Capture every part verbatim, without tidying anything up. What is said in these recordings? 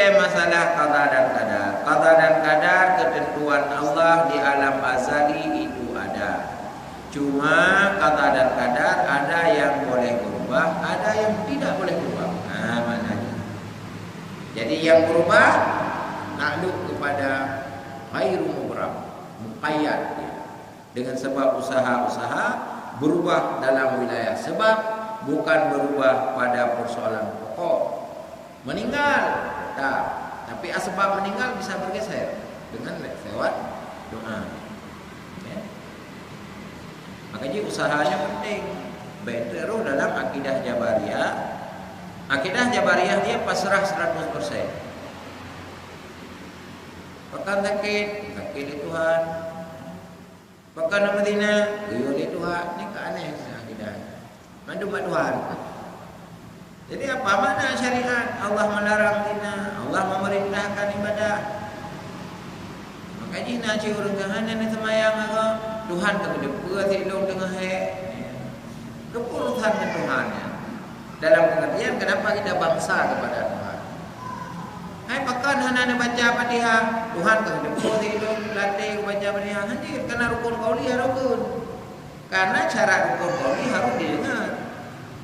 Masalah qada dan qadar. Qada dan qadar, ketentuan Allah di alam azali itu ada. Cuma qada dan qadar ada yang boleh berubah, ada yang tidak boleh berubah. Nah, maknanya. Jadi yang berubah takluk kepada ghairu mubram, muqayyad dia. Dengan sebab usaha-usaha berubah dalam wilayah sebab, bukan berubah pada persoalan pokok. Meninggal, tetap. Tapi asbab meninggal bisa bergeser dengan lewat doa. Ya. Maka jih usahanya penting. Baik terus dalam akidah Jabariyah. Akidah Jabariyah dia pasrah seratus persen. Pakon sakét, sakét lé Tuhan. Pakon na meuzina, geuyue lé Tuhan. Ni ka aneh akidah. Mandum bak Tuhan. Jadi apa makna syariat? Allah melarang zina, Allah memerintahkan ibadah. Maka jih na cit ureuëng keuhai na seumayang agam, Tuhan ka geuteupeue sit lôn teungoh hék. Keupeue urusan ngon Tuhan nyan? Dalam pengertian kenapa kita bangsa kepada Tuhan. Hai pakon hana neubaca Fatihah, Tuhan ka geuteupeue sit lôn latée baca Fatihah. Hana, karena rukun qauli harus geun. Karena syarat rukun qauli harus didengar,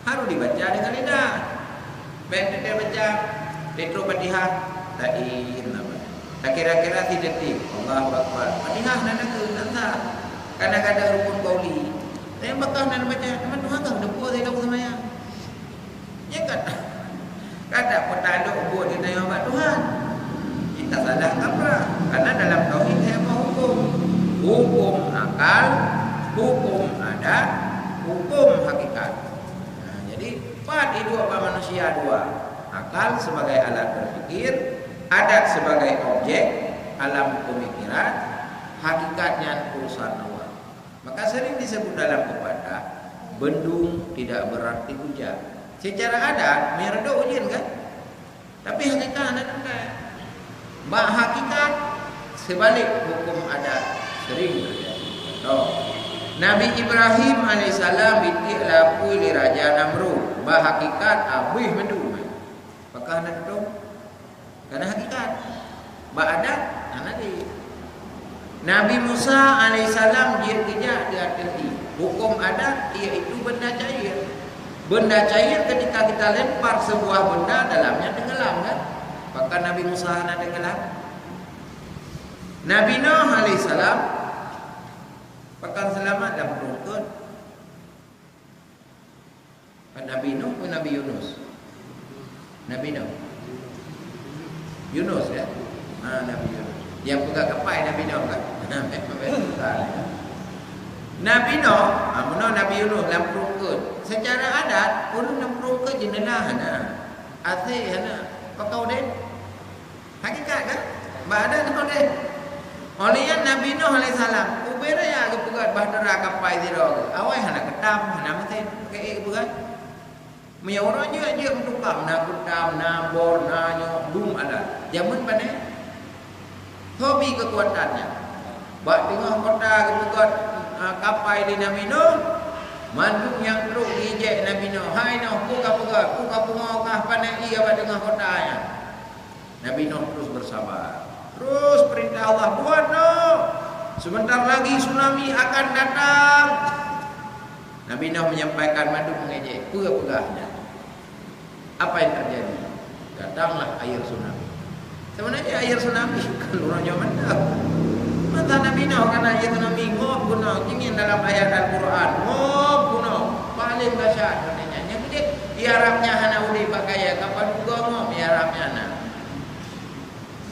harus dibaca dengan lidah. Bèk teuka baca, lé trok Fatihah, taim nama. Takira-kira si detik, Allahu Akbar. Fatihah na deungon, na sah. Karena kada rukun qauli. Tapi pakon na baca, teuma Tuhan ka geuteupeue sit lôn seumayang. Nyan kan? Kada peutalok buet geutanyoe bak Tuhan. Kita salah kaprah. Karena dalam tauhid hai apa hukum? Hukum akal, hukum adat, hukum hakikat. Nah, jadi pat iduek bak manusia dua. Akal sebagai alat berpikir, adat sebagai objek alam pemikiran, hakikat nyan urusan Allah. Maka sering disebut dalam pepatah, bendung tidak berarti hujan. Secara adat, meunyoe reudôk ujeuen kan? Tapi hakikat hana teuntèe. Bak hakikat, seubalik hukum adat sering terjadi. Contoh, Nabi Ibrahim alaihissalam itiek lapui lé Raja Namrud. Bak hakikat, abéh mandum. Pakon hana tutông? Karena hakikat. Bak adat, hana lé. Nabi Musa alaihissalam jeuet geujak di ateueh ié. Hukum adat, iaitu benda cair. Benda cair ketika kita lempar sebuah benda, dalamnya tenggelam, kan? Pakon Nabi Musa hana tenggelam? Nabi Nuh alaihissalam, pakon seulamat lam peureuet eungkôt? Nabi Nuh atau Nabi Yunus? Nabi Nuh. Yunus, ya? Ha, Nabi Yunus. Nyang peugah kapai Nabi Nuh, kan? Nabi Nuh, ha, meunoe Nabi Yunus lam peureuet eungkôt. Secara adat, ureueng lam peureuet eungkôt jeuneula hana. Asèe hana. Pakon udép? Hakikat kan? Bak adat teuma deh. Óh lheueh nyan Nabi Nuh alaihissalam, ubé raya geupeugöt bahtera kapai sidroe geuh. Awai hana keutam, hana meusén, pakèk ék geupeugöt. Meunyoe uroe jeuet-jeuet meutukang, na keutam, na bor, na nyoe, dum adat. Jameun pané? Hobi keukuatan nyan. Bak teungoh kota geupeugöt, a, kapai lé Nabi Nuh, mandum nyang trok jijak Nabi Nuh, "Hai Nuh, peue kapeugöt? Peue kapeungoh kah pané ié bak teungoh kota nyan?" Nabi Nuh terus bersabar. Terus perintah Allah, "Buat, Nuh! Sebentar lagi tsunami akan datang." Nabi Nuh menyampaikan mandum mengejek, peue peugah nyan. Apa yang terjadi? Datanglah air tsunami. Sebenarnya air tsunami kan ureueng nyoe mantong. Masa Nabi Nuh kana air tsunami, ngob gunong, jingin dalam ayat Al-Quran, ngob gunong, paling dahsyat katanya. Nyang udép, di Arabnya hana udép pakai ya, kapan juga ngob di Arabnya na.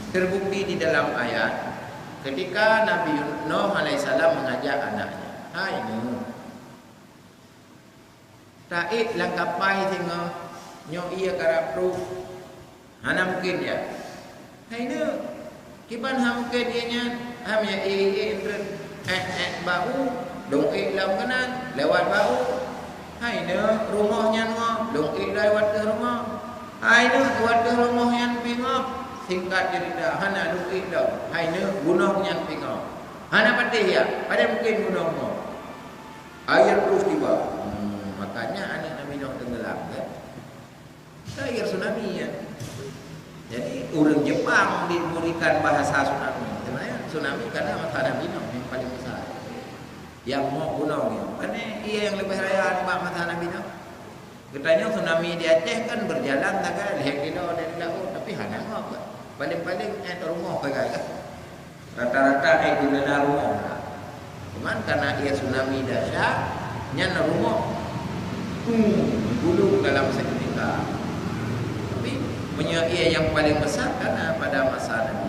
Terbukti di dalam ayat, ketika Nabi Nuh alaihissalam mengajak anaknya, "Hai Nuh, taék lam kapai singoh, nyoe ié karab trok." Hana mungkin, ya. "Hai Nuh, kiban hana mungkin ié nyan? Ham ya ié-ié treun, ék-ék bak u, lôn ék lom keunan, lewat bak u. Hai Nuh, rumoh nyan ngob, lôn ék lewat teuh rumoh. Hai Nuh, watèe rumoh nyan pih ngob." Singkat cerita, hana lôn ék lom. Hai Nuh, gunong nyan pih ngob. Hana patéh ya, padahai mungkin gunong ngob. Air terus tiba. Hmm, makanya aneuk Nabi Nuh tenggelam, kan? Air tsunami, ya. Jadi, Ureuëng Jepang diberikan bahasa tsunami. Sebenarnya tsunami karena masa Nabi Nuh yang paling besar. Yang mau gunung ni. Karena ia yang lebih raya nibak masa Nabi Nuh. Katanya tsunami di Aceh kan berjalan sagai lhèe kilo dari laut, tapi hana ngop. Paling-paling eh rumoh sagai. Rata-rata eh di dalam rumoh. Cuman karena ia tsunami dahsyat, nyan rumoh, hmm, gulung dalam seketika. Tapi meunyoe ia yang paling besar karena pada masa Nabi